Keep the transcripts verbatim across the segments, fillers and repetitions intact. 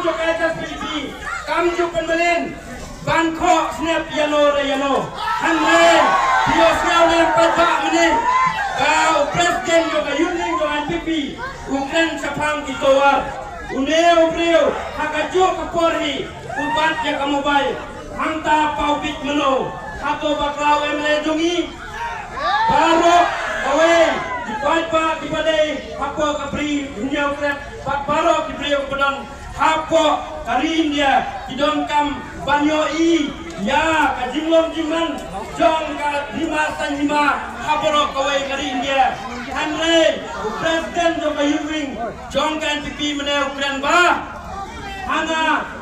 Jong ka H S P D P kam ju pynmlien ban khoh snep ïano re ïano. Hynrei phi ïohsngew lem pat ba mynne ka u president jong ka Youth Wing jong N P P u kren shaphang ki towar. Une u briew ha kajuh ka por hi u bat ïa ka mobile. Hangta paw bit mano hato ba khlaw em le jong i. Baroh kawei ki paidbah kiba dei hapoh ka Bri Hynñiewtrep bad baroh ki briew kiba don hapoh ka ri India ki donkam ban ïohi ïa ka jinglong jingman jong ka hima saiñ hima ha baroh kawei ka ri India. Hynrei u president jong ka Youth Wing jong ka N P P mynne u kren ba hana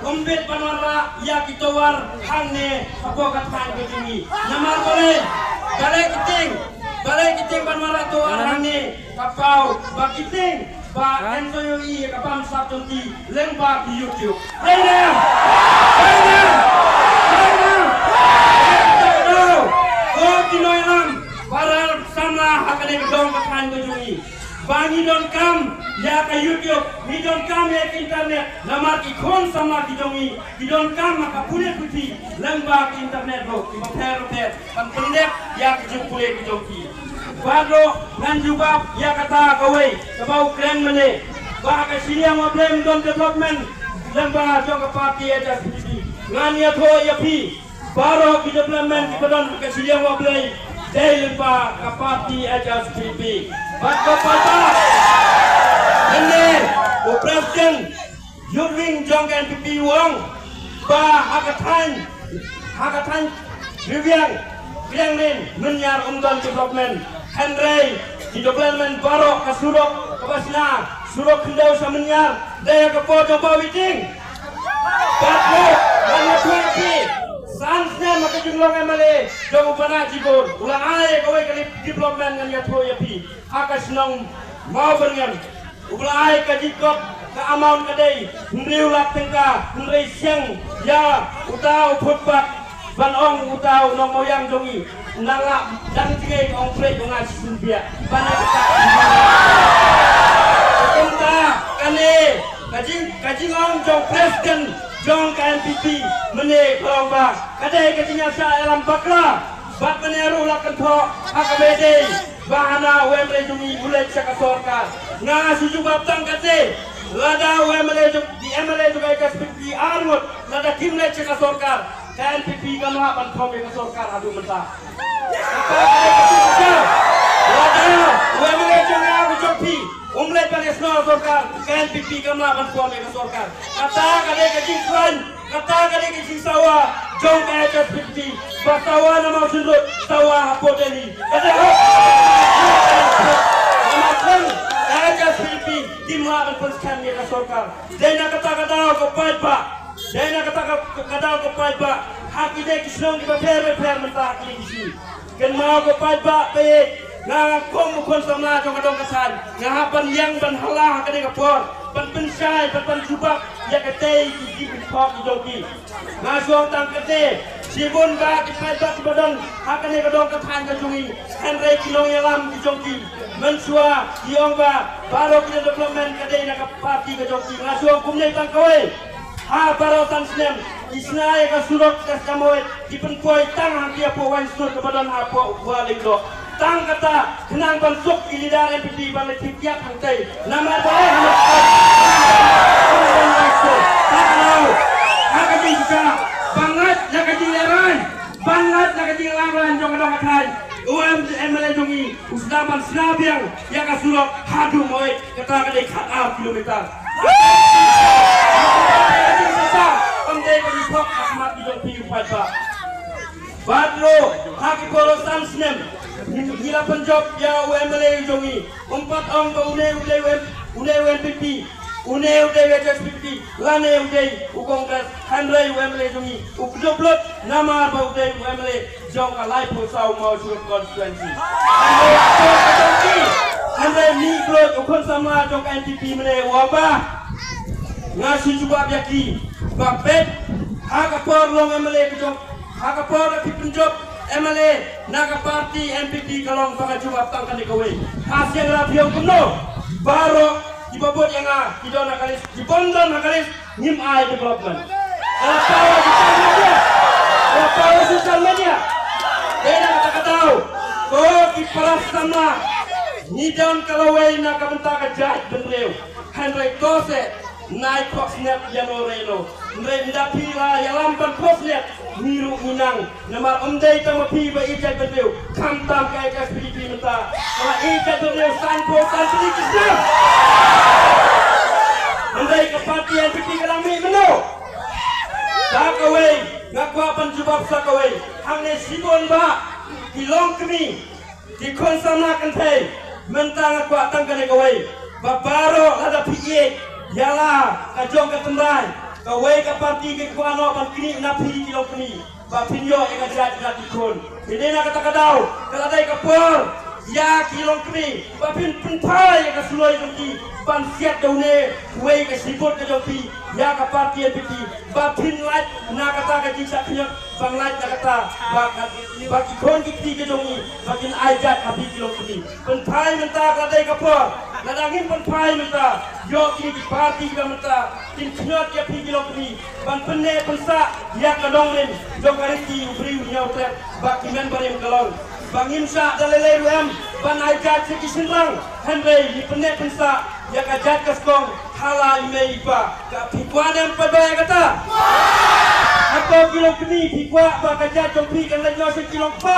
ym bit ban wanrah ïa ki towar hangne hapoh ka thaiñ ka jong ngi. Namar balei, balei ki tieng, balei ki tieng ban wanrah towar hangne? Ka paw ba ki tieng ba yn sa ïohi ïa ka bamsap jong ki lyngba ki YouTube. Hei nang! Hei nang! Hei nang! Ko ki nongïalam para samla ha kane ka dong ka thaiñ ka jong ngi. Ba ngi donkam ïa ka YouTube, ngi donkam ïa ka internet, namar ki khun samla ki jong ngi ki donkam ha ka pule puthi lyngba ka internet ruh kiba pher pher ban pyndep ïa ka jingpule ka jong ki. Bad ruh ngan jubab ïa kata kawei kaba u kren mynne ba ha ka shiliang wa blei ym don development lyngba jong ka party H S P D P. Ngan ïathuh ïa phi, baroh ki development kiba don ha ka shiliang wa blei dei lyngba ka party H S P D P. Bad ka party mynne u president Youth Wing jong ka N P P u ong ba ha ka thaiñ, ha ka thaiñ Riwiang, Krianglin, Mynñiar ym don development. Hynrei ki development baroh ka surok kaba shna, surok khyndew sha Mynñiar dei ha ka por jong Bah Witting. Bad ruh ngan ïathuh ïa phi, san snem ha ka jinglong M L A jong u Bah Najibur u la ai kawei ka development, ngan ïathuh ïa phi, ha ka shnong Mawbyrngem. U ba la ai ka jingkop ka amount ka dei hynriew lak tyngka, hynrei seng ïa uta u footpath ban ong uta u nongmawïang jong ngi. Nang la dang jingei ka ong pyrshah ong nga shisien biang ban ïa kata. Kumta kane ka jing, ka jingong jong president jong ka N P P mynne ka ong ba ka dei ka jingïasyllok bakla. Bad mynne ruh la kynthoh ha kaba ïadei ba hana u M L A jong ngi u leit sha ka sorkar. Nga shu jubab tang kane, lada u M L A jong, ki M L A jong ka H S P D P ar ngut lada kim leit sha ka sorkar, ka N P P kam lah ban form ïa ka sorkar haduh mynta. Kata ka dei ka jingkyrkhu. Lada u M L A jong nga u jong phi um leit ban ïasnoh sorkar, ka N P P kam lah ban form ïa ka sorkar. Kata ka dei ka jingkhlaiñ, kata ka dei ka jingsawa jong ka H S P D P. Ba sawa na Mawshynrut, sawa hapoh Delhi. Ka dei hok. Namar khlem, ka H S P D P kim lah ban pynskhem ïa ka sorkar. Dei na kata ka daw ko paidbah, dei na kata ka, ka daw ko paidbah, ha ki dei ki shnong kiba pher pher mynta ha ki dei ki shnong. Kynmaw ko paidbah, peit, nga kum u khun samla jong ka dong ka thaiñ, nga hap ban ïeng ban hala ha kane ka por ban pynshai, ban, ban jubab ïa katei ki jingpynthok ki jong ki. Nga shu ong tang kane, shibun ba ki paidbah kiba don ha kane ka dong ka thaiñ ka jong ngi, hynrei ki nongïalam ki jong ki, mynshuwa ki ong ba baroh ki development ka dei na ka party ka jong ki. Nga shu ong kumne tang kawei, ha baroh san snem ki shna ïa ka surok ka Siamoit, ki pynpoi tang hangtei hapoh Wainsnut kaba don hapoh Wah Lyngdoh. Tang kata khnang ban suk ki leader N P P ban leit thied ïap hangtei. Namar ba eh hangtei. Tang kata, ha ka jingkha, ban ngeit ïa ka jingïarai, ban ngeit ïa ka jingïarai jong ka dong ka thaiñ. U M L A jong ngi u sdang ban shna biang ïa ka surok haduh Maweit, kata ka dei khatar kilometer. Kam dei ka jingthok ha khmat ki jong phi u paidbah. Bad ruh ha ki por san snem ngi la pynjop ïa u M L A jong ngi. Um pat ong ba une u dei u M, une u N P P, une u dei u H S P D P, lane u dei u Congress, hynrei u M L A jong ngi u kjop lut namar ba u dei u M L A jong ka laiphew saw Mawshynrut constituency. Hynrei ka jong ki, hynrei mih bluit u khun samla jong ka N P P mynne u ong ba nga shu jubab ïa ki ba peit ha ka por long M L A ka jong, ha ka por ki pynjop M L A na ka party N P P ka long ba ka jubab tang kane kawei. Ha Syiemlieh phi ong kumno? Baroh Ba vote ïa nga ki don ha ka list, ki bym don ha ka list, ngim ai development. Ka la paw ha social media. Ka la paw ha social media. Dei na kata ka daw, ko ki para samla, ngi don ka lawei na ka bynta ka jaitbynriew. Hynrei to se, nai khok snet ïa no re no. Hynrei ynda phi la ïalam ban khok snet, ngi ruh ngi nang. Namar ym dei tang ma phi ba ïeit jaitbynriew, khamtam ka H S P D P mynta ka la ïeit jaitbynriew sanphew san tylli ki snem. Hynrei ka party N P P ka dang mih mynno? Sa kawei, nga kwah ban jubab sa kawei. Hangne shibun ba ki longkmie, ki khun samla kynthei, mynta nga kwah tang kane kawei. Ba baroh lada phi ïeit ïa la ka jong ka tynrai, kawei ka party ka kwah noh ban knieh na phi ki longkmie. Ba phin ïoh ïa ka jait ka jait ki khun. Te dei na kata ka daw, ka la dei ka por ïa ki longkmie ba phin pynphai ïa ka suloi jong ki ban siat da une uwei ka shibun ka jong phi ïa ka party N P P. Ba phin lait na kata ka jingshah khñiot, ban lait na kata ba ka, ba ki khun ki kti ka jong ngi ba kin ai jait ha phi ki longkmie. Pynphai mynta ka la dei ka por. Lada ngim pynphai mynta, ïoh kine ki party kiba mynta kin khñiot ïa phi ki longkmie ban pynneh pynsah ïa ka nongrim jong ka riti u briew u ñiewtrep ba ki myn barim ka long. Ba ngim shah da lei lei ruh em ban ai jait sha ki shynrang, hynrei ngi pynneh pynsah ïa ka jait ka skong ha la i mei i pa. Ka phi kwah ne em paidbah ïa kata? Hato ki longkmie phi kwah ba ka jait jong phi kan leit noh sha ki longkpa?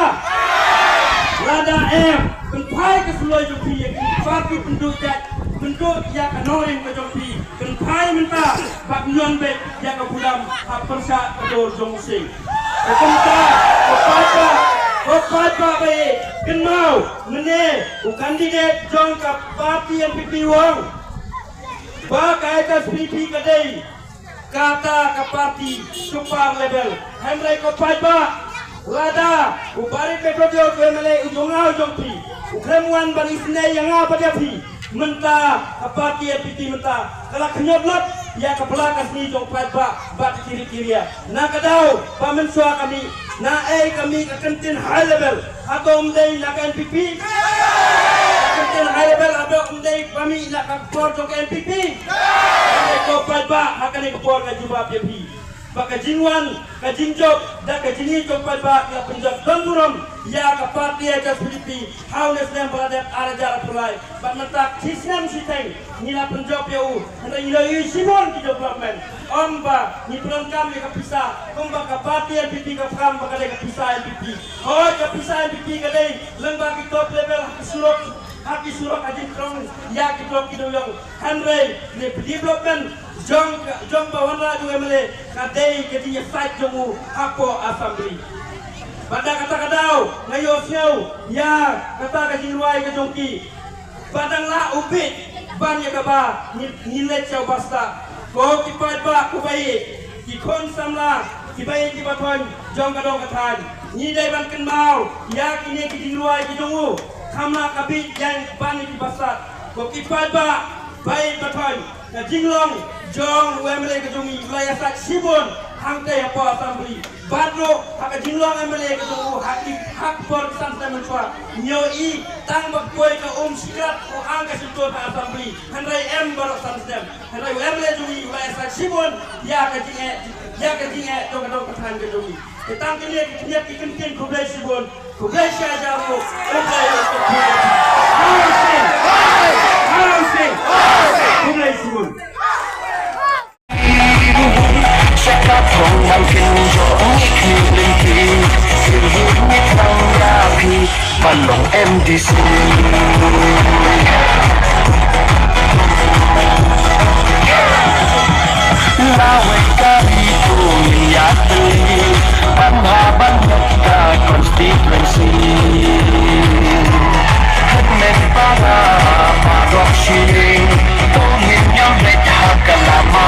Lada em, pynphai ka suloi jong phi ïa ki party pynduh jait, pynduh ïa ka nongrim ka jong phi. Pynphai mynta bad ñion beit ïa ka budam ha pyrshah ka dur jong u Sing. Ka kumta, ko paidbah, ko paidbah ba ïeit, kynmaw, mynne u candidate jong ka party N P P u ong ba ka H S P D P ka dei kata ka party super level. Hynrei ko paidbah, lada u Barit Metro Dewar u M L A u jong nga u jong phi, u khlem wan ban isynei ïa nga bad ïa phi, mynta ka party N P P mynta ka la khñiot lut ïa ka pla ka sngi jong paidbah bad ki ri ki ria. Na ka daw ba mynshuwa ka mih, na ei ka mih ka kyntien high level? Hato ym dei na ka N P P? Ka kyntien high level hato ym dei ba mih na ka por jong ka N P P? Ko paidbah, ha kane ka por nga jubab ïa phi ba ka jingwan, ka jingjop da ka jingïeit jong paidbah ka la pynjop don burom ïa ka party H S P D P ha une u snem ba la dep, ar hajar arphew lai. Bad mynta shi snem shiteng ngi la pynjop ïa u, hynrei ngi la ïohi shibun ki development. Ym ba ngi pyndonkam ïa ka pisa kumba ka party N P P ka pyrkhat ba ka dei ka pisa N P P. Hooid, ka pisa N P P ka dei lyngba ki top level ha ki surok, ha ki surok, ha jingtrong ïa ki block ki dewïong. Hynrei ne development jong, jong ba wanrah jong u M L A ka dei ka jingïasaid jong u hapoh Assembly. Bad na kata ka daw nga ïohsngew ïa kata ka jingrwai ka jong ki. Ba dang lah u bieit ban ïa kaba ngi, ngi leit sha u bastad. Ko ki paidbah, ko ba ïeit, ki khun samla, ki ba ïeit ki ba thoiñ jong ka dong ka thaiñ, ngi dei ban kynmaw ïa kine ki jingrwai ki jong u. Kham lah ka bieit ïa ban ïa ki bastad. Ko ki paidbah ba ïeit ba thoiñ, ka jinglong jong u M L A ka jong ngi u la ïasaid shibun hangtei hapoh Assembly. Bad ruh ha ka jinglong M L A ka jong u ha ki, ha ka por ki san snem mynshuwa, ngi ïohi tang ba poi ka um shikatdei u ang ka shyntur ha Assembly. Hynrei em baroh san snem. Hynrei u M L A jong ngi u la ïasaid shibun ïa ka jingeh, ïa ka jingeh jong ka dong ka thaiñ ka jong ngi. Te tang kine ki khyndiat ki kyntien, khublei shibun. Khublei shihajar nguh. Khublei, khublei. Housing. Housing. Khublei shibun. Ban long M D C. Lawei ka ri kum ïa tylli ban ha ban ïa ka constituency. Hynmen para parok shilling, to ngin ïam beit ha ka lama